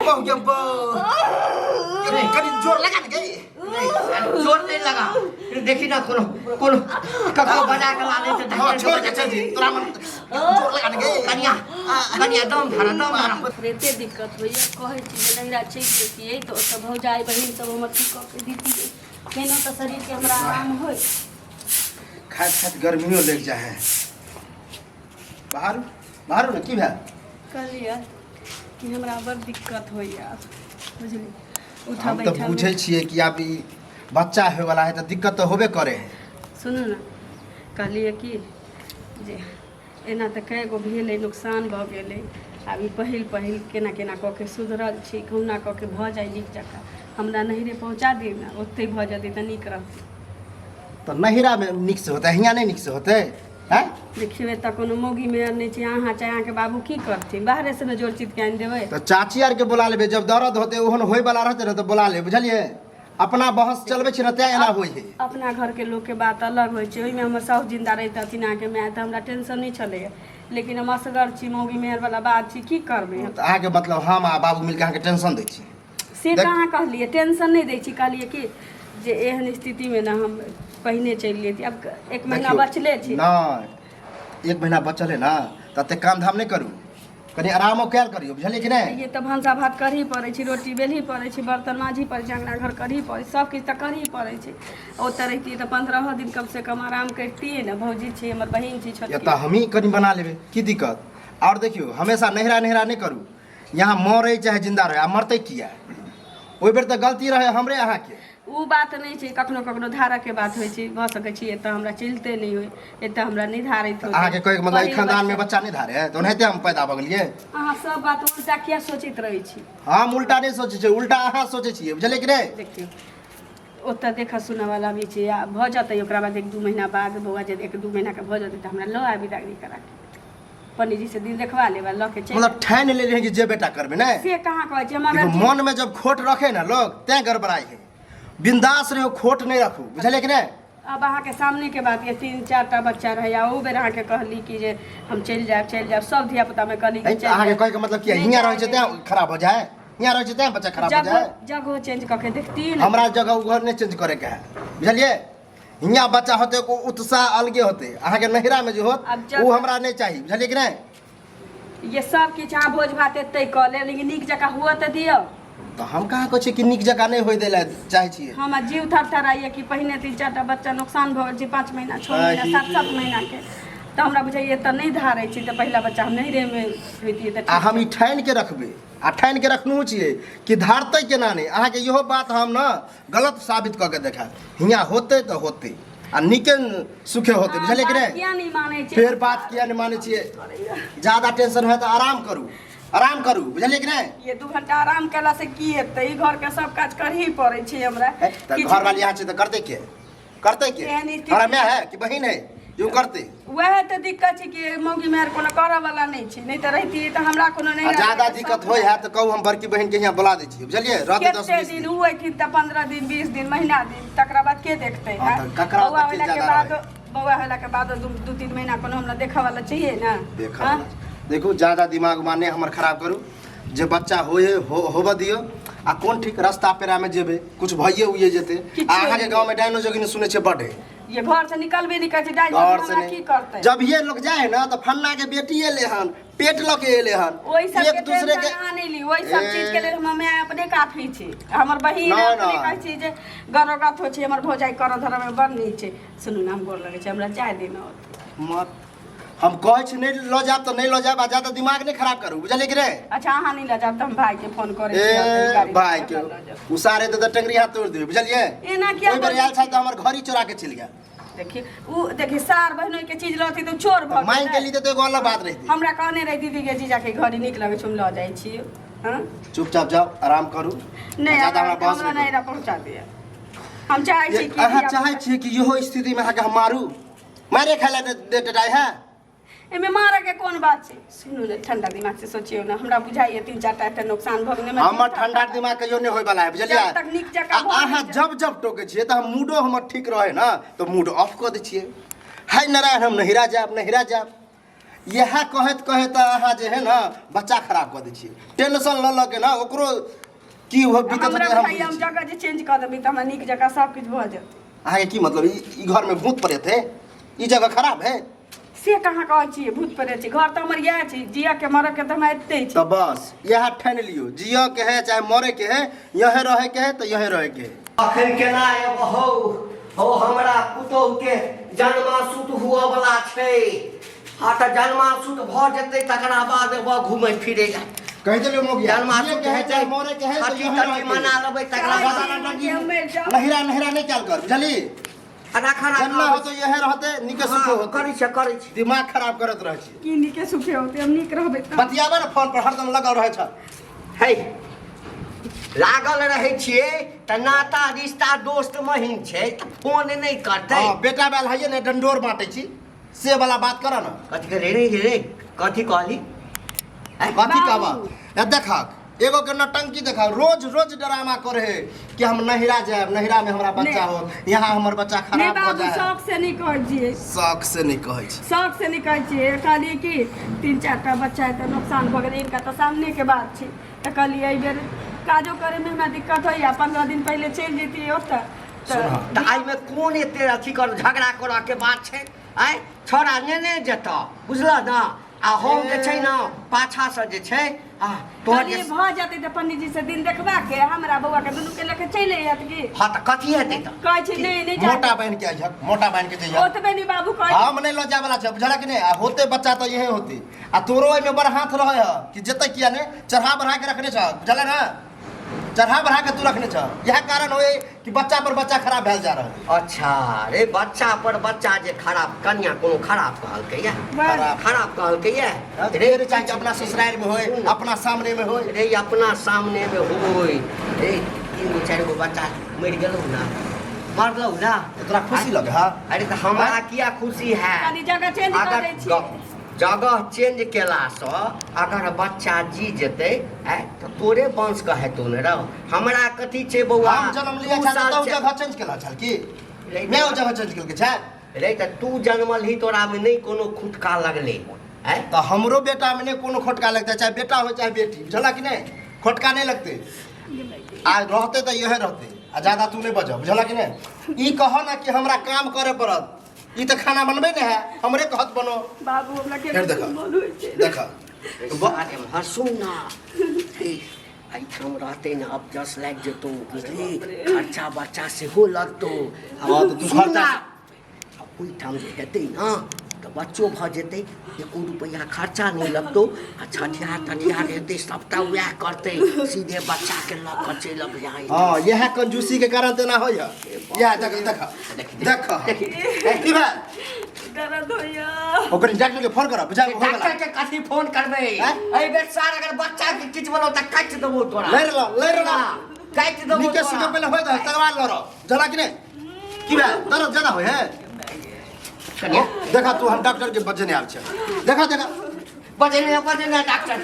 बहु गे बहु कनी जोर लगा ने गई जोर नहीं लगा देखी ना कोनो कोनो ककरो बजा के ला दे हाँ छोड़ के चल जी तोरा मन जोर लगा ने गई कनिया कनिया दम धरा दम धरा एते दिक्कत होइए कहै छी जे नैहरा चलि जैतियै तऽ ओतऽ भौजाइ बहिन सब हमर की कऽ के दितियै केना तऽ शरीरके हमरा आराम होइ खाइत खाइत गर्मियो लग जाए है बाहर बाहर ने की भेल कहलियै कि हमरा बड़ दिक्कत होइए बुझलियै उठा हम तऽ बैठा बुझै छियै कि आब ई बच्चा होयवला है तऽ दिक्कत तऽ होबे करे है सुनू ने कहलियै कि जे एना तऽ कए गो भेलै नुकसान भऽ गेलै आब ई पहिल पहिल केना केना कऽ के सुधरल छी कहुना कऽ के भऽ जाइ नीक जकाँ हमरा नैहरे पहुँचा दिअ ने ओतहि भऽ जेतै तऽ नीक रहतै तऽ नैहरामे नीकसँ होतै हियाँ नहि नीकसँ होतै हैं देखियौ एतऽ कोनो मौगी मेहर नहि छै अहाँ चाहे अहाँके बाबू की करथिन बाहरेसँ ने जोड़ चित के आनि देबै तऽ चाची आरके बोला लेबै जब दर्द होतै ओहन होयवला रहतै ने तऽ बोला लेबै बुझलियै अपना बहस चलबै छै ने तेँ एना होइ है अपना घरके लोकके बात अलग होइ छै ओहिमे हमर साउस जिन्दा रहितथिन अहाँके माय तऽ हमरा टेंशन नहि छलैए लेकिन हम असगर छी मौगी मेहरवला बात छी की करबै हम तऽ अहाँके मतलब हम आ बाबू मिलके अहाँके टेंशन दै छी से कहाँ कहलियै टेंशन नहि दै छी कहलियै कि जे एहन स्थितिमे ने हम पहिने चलि जैतियै आब एक महीना देखियौ, बचले छै नहि एक महीना बचल है ना तऽ एतेक काम धाम नहि करू कनि आरामो कयल करियौ बुझलियै कि नहि ये तऽ भनसा भात करही पड़ै छै रोटी बेलही पड़ै छै बर्तन माजही पड़ै छै अङ्गना घर करही पड़ै छै सभकिछु तऽ करही पड़ै छै ओतऽ रहितियै तऽ पन्द्रहो दिन कमसँ कम आराम करितियै ने भौजी छै हमर बहिन छै छोटकी एतऽ हमही कनि बना लेबै की दिक्कत आओर देखियौ हमेशा नहिरा नहिरा नहि करू यहाँ मरै चाहे जिन्दा रहै आ मरतै किया ओहि बेर तऽ गलती रहै हमरे अहाँके ओ बात नहि छै कखनो कखनो धारकके बात होइ छै भऽ सकै छै एतऽ हमरा चलिते नहि होइ एतऽ हमरा नहि धारैत होय अहाँके कहैके मतलब ई पहिल खानदानमे बच्चा- बच्चा नहि धारे है तऽ ओनाहिते हम पैदा भऽ गेलियै अहाँ सब बात उल्टा किया सोचैत रहै छी हम उल्टा नहि सोचै छियै उल्टा अहाँ सोचै छियै बुझलियै कि नहि देखियौ ओतऽ देखऽ सुनऽवला भी छै आ भऽ जेतै ओकरा बाद एक दू महीना बाद बौआ जे एक दू महीनाके भऽ जेतै तऽ हमरा लऽ आबी बिदागरी करा के पंडीजी से दिन देखवा लेब आ लऽ के चलि मतलब ठानि लेले है कि जे बेटा करबे नहि से कहाँ कहै छी हमर देखो मन में जब खोट रखे ना लोग तैं गड़बड़ाई है बिंदास रहो खोट नहीं रखू बुझलियै कि नहीं अब अहाँके सामने के बात ये तीन चार टा बच्चा रहै आ ओहू बेर अहाँके कहली कि जे हम चलि जायब चलि जायब सब धिया पुतामे कहली कि चलि अहाँके जायब। कहै के मतलब की है नहि हियाँ रहै छै जाय तैं खराब हो जाए हियाँ रहै छै तैं बच्चा खराब हो जगह जाए जगहो चेंज कऽ के देखती ने हमरा जगह उ घर नहीं चेंज करे के है बुझलियै हियाँ बच्चा होते ओ उत्साह अलगे होते अहाँके नहिरा में जे होत आब जब- ओ हमरा नहीं चाहिए बुझलियै कि नहीं ये सब किछु अहाँ भोज भात एतै कऽ लेब लेकिन नीक जकाँ हुअ तऽ दियौ तऽ हम कहाँ कहै छियै कि नीक जकाँ नहि होइ दै लए चाहै छियै हमरा जीव थरथराइए कि पहिने तीन चारि टा बच्चा नुकसान भऽ गेल छै 5 महीना 6 महीना 7 7 महीनाके तऽ हमरा बुझाइए तऽ नहि धारै छै तऽ पहिला बच्चा हम नहिरेमे होइतियै तऽ आ हम ई ठानि के रखबै आ ठानि के रखनहु छियै कि धारतै केना नहि अहाँके इहो बात हम ने गलत साबित कऽ के देखायब हियाँ होतै तऽ होतै आ नीके सुखे होतै बुझलियै कि नहि किया नहि मानै छियै फेर बात किया नहि मानै छियै ज्यादा टेंशन होय तऽ आराम करू आराम करू बुझलियै कि नहि ये 2 घंटा आराम केला से की हेतै ई घर के सब काज करही पड़ै छै हमरा तऽ किछु- घर वाली यहाँ छै तऽ करतै के करतै के एहन स्थिति- हमरा माय है कि बहिन है जो करतै वएह तऽ दिक्कत छै कि मौगी मेहर कोनो करऽ वाला नहि छै नहि तऽ रहितियै तऽ हमरा कोनो नहि आ ज्यादा दिक्कत होइ है तऽ कहू हम बड़की बहिन के यहाँ बोला दै छियै बुझलियै रहतै दस कते बीस दिन दिन उ अयथिन तऽ 15 दिन 20 दिन महीना दिन तकरा बाद के देखतै हँ, आँय? तऽ ककरा बौआ देखतै होला के ज्यादा बाद रहै। बौआ होला के बाद दू दू तीन महीना कोनो हमरा देखऽ वाला चाहिए ने देखऽ आँय? देखू ज्यादा दिमाग उमाग नहि हमर खराब करू जे बच्चा होइ है हो होबऽ दियौ आ कोन ठीक रास्ता पेरामे जेबै कुछ भइए उइए जेतै किछु आ अहाँके नहि। गाँवमे डाइनो जोगिनी सुनै छियै बड्ड है ये घर से निकलबे नहीं करै छै डाइन घर से हमरा की नहीं करतै जब ये लोग जाए ना तो फन्ना के बेटी एले हन पेट लऽ के एले हन ओहि सब एक के दूसरे टेंशन के अहाँ नहि ली ओहि सब ए। चीज के लेल हमर माय अपने काफी छै हमर बहिन ना, अपने ना। कहै छै जे गरोगत होइ छै हमर भौजाइ करऽ धरऽ मे बड़ नीक छै सुनू ने हम गोर लगै छै हमरा जाय दिना मत हम कहै छी नहि लऽ जायब तऽ नहि लऽ जायब आ ज्यादा दिमाग नहि खराब करू बुझलियै कि नहि अच्छा अहाँ नहि लऽ जायब तऽ हम भाई के फोन करै छी ए गाड़ी भाई लऽ के जायब। उसारे तऽ टंगरी हाथ तोड़ि देबै बुझलियै एना किया ओहि बेर बजै आयल छै तऽ हमर घड़ी चोरा के चलि गेल देखिए उ देखिए सार बहनोई के चीज लऽती तऽ चोर भऽ मांगि के गेलै। लीते तऽ एगो अलग बात रहितै हमरा कहने रही दीदी के जीजा के घड़ी नीक लगै छै हम लऽ जाइ छी हँ चुपचाप जाउ आराम करू नहि ज्यादा हमरा बहस हमरा नहि नहि पहुँचा दिअ हम चाहै छी करू। कि अहाँ चाहै छियै कि इहो स्थितिमे अहाँके हम मारू मारे खाय लए दे दे है एहिमे मारऽ के कोन बात छै सुनू ने ठंडा दिमाग से सोचियौ ने हमरा बुझाइए तीन चारि टा एते नुकसान भऽ गेलै हमर ठंडा दिमाग कहियो नहि होय वाला है बुझलियै जब तक नीक जकाँ आ भऽ अहाँ नहि जब जब टोकै छियै तऽ हम मूडो हमर ठीक रहै ने तऽ मूड ऑफ कऽ दै छियै हाय नारायण हम नहिरा जायब नहिरा जायब इएह कहैत कहैत अहाँ जे है ना बच्चा खराब कऽ दै छियै टेंशन लऽ लऽ के ना ओकरो की हो बीतत हमरा हेतै हम भाई हम बुझै छी। जगह जे चेंज कऽ देबै तऽ हमरा नीक जकाँ सब किछु भऽ जेतै अहाँके की मतलब ई ई घरमे भूत प्रेत है ई जगह खराब है से कहाँ कहै छियै भूत प्रेत छै घर तऽ हमर इएह छै जियऽ के मरऽ के तऽ हमरा एते छै तऽ बस इएह ठानि लियौ जियऽ के है चाहे मरे के है यहे रहे के है तऽ यहे रहे के है अखन केना एबहो हो हमरा पुतोह के जन्मासुत हुअ वाला छै हाँ तऽ जन्मासुत भऽ जेतै तकरा बाद एबह घुमै फिरै लए कहि देलियौ मोगिया जन्मासुत जियऽ के है हेतै चाहे मरे के है तऽ छठी यहे तठी रहे के मना है। लेबै तकरा बाद नहिरा नहिरा नहि कयल कर बुझली राखा जन्ना राखा हो तो यहे रहते निके सुखे होते करै छै करै छै दिमाग खराब करत रहै छी की नीके सुखे होते हम नीक रहबै तऽ बतियाबे ने फोन पर हरदम लगल रहै छ हे लागल रहै छियै तऽ नाता रिश्ता दोस्त महीन छै तऽ फोन नहि करतै हाँ बेटा बैल हइए ने डंडोर बांटे छी से वाला बात कर ना कथी कहली रे रे कथी कहली कथी कहबा ए देखक एगो के नौटंकी देखा रोज रोज ड्रामा करे है कि हम नहिरा जायब नहिरा में हमरा बच्चा नहीं। हो यहाँ हमर बच्चा नहीं खराब हो बाबू जाए शौक से नहीं कहै छियै शौक से नहीं कहै छी शौक से नहीं कहै छियै कहलियै कि तीन चारि टा बच्चा है तऽ नुकसान भऽ गेलै इनका तऽ सामनेके बात छै तऽ कहलियै एहि बेर काजो करैमे हमरा दिक्कत होइए 15 दिन पहिले चलि जैतियै ओतऽ तऽ तऽ एहिमे कोन एते अथी कर झगड़ा करऽ के बात छै आँय छौड़ा नेने जेतऽ बुझलह ने आ हम जे छै ने पाछासँ जे छै आ तोहर जे कहलियै भऽ जेतै तऽ पंडीजी से दिन देखबा के हमरा बौआ के दुनू के लऽ के चलि अइहत की हँ तऽ कथी हेतै तऽ कहै छै नहि नहि जा मोटा बहन के अइहक मोटा बहन के जइहक ओतबे नहि बाबू कहै हम नहीं लऽ जाय वाला छै बुझला कि नहीं आ होते बच्चा तऽ यही होते आ तोरो एहिमे बड़ हाथ रहे है कि जेतै किया ने चढ़ा बढ़ा के रखने छ बुझला ना चढ़ा बढ़ा के तू रखने छ इएह कारण होए कि बच्चा पर बच्चा खराब भेल जा रहल है। अच्छा रे बच्चा पर बच्चा जे खराब कन्या कोनो खराब कहलकै या खराब। खराब कहलकै या हाँ, तऽ रे चाहे कि अपना ससुराल में होए अपना सामने में होए रे अपना सामने में होय रे तीन गो चारि गो बच्चा मरि गेलौ ना मरलौ ना तोरा खुशी लगे है अरे तऽ हमरा किया खुशी है कनी जगह चेंज कऽ अगर दै छी जगह चेंज केलासँ अगर बच्चा जी जेतै आँय तऽ तोरे वंश के हेतौ ने रौ हमरा कथी छै बौआ हम जन्म लिया दू छल साल तऽ छै- जगह चेंज केला छल की रे नहि ओ जगह चेंज केलकै छै रे तऽ तू जन्मल ही तोरामे नहि कोनो खुटका लगलै आँय तऽ हमरो बेटा में नहि कोनो खोटका लगतै चाहे बेटा हो चाहे बेटी बुझला कि नहि खोटका नहि लगतै आ रहतै तऽ इहे रहतै आ ज्यादा तू नहि बजह बुझला कि नहि ई कह ना कि हमरा काम करे पड़त ई तऽ खाना बनबै नहि है हमरे कहत बनो बाबू हमरा के फेर देखऽ। मन होइ छै देख एम्हर सुन ना ए, एहिठाम रहतै ने अब जस लागि जेतौ बुझली खर्चा बर्चा सेहो लगतौ हँ, तऽ तू सुन खर्चा- ना, आ ओहिठाम जे हेतै ने तऽ बच्चो भऽ जेतै एको रुपैआ खर्चा नहि लगतौ आ छठिहार तठिहार हेतै सबटा वएह करतै सीधे बच्चाके लऽ कऽ चलि अबिहे हाँ यह कंजूसी के कारण तेना होय है यह देख देख देख की भेल दर्द होइया ओकर डॉक्टर के फोन कर बुझा हो गेला डॉक्टर के कथी फोन करबै हैं? एहि बेर सर अगर बच्चा के किछु बोलो तऽ काटि देबौ तोरा लड़ि लो लड़ि लो काटि देबौ नीके तोरा। सुखे पहले होय दे तकर बाद लड़ो जला कि नहीं की भेल दर्द ज्यादा होय है कनिया देखा तू हम डॉक्टर के बजने आयल छै देखा देखा बजेने बजेने डॉक्टर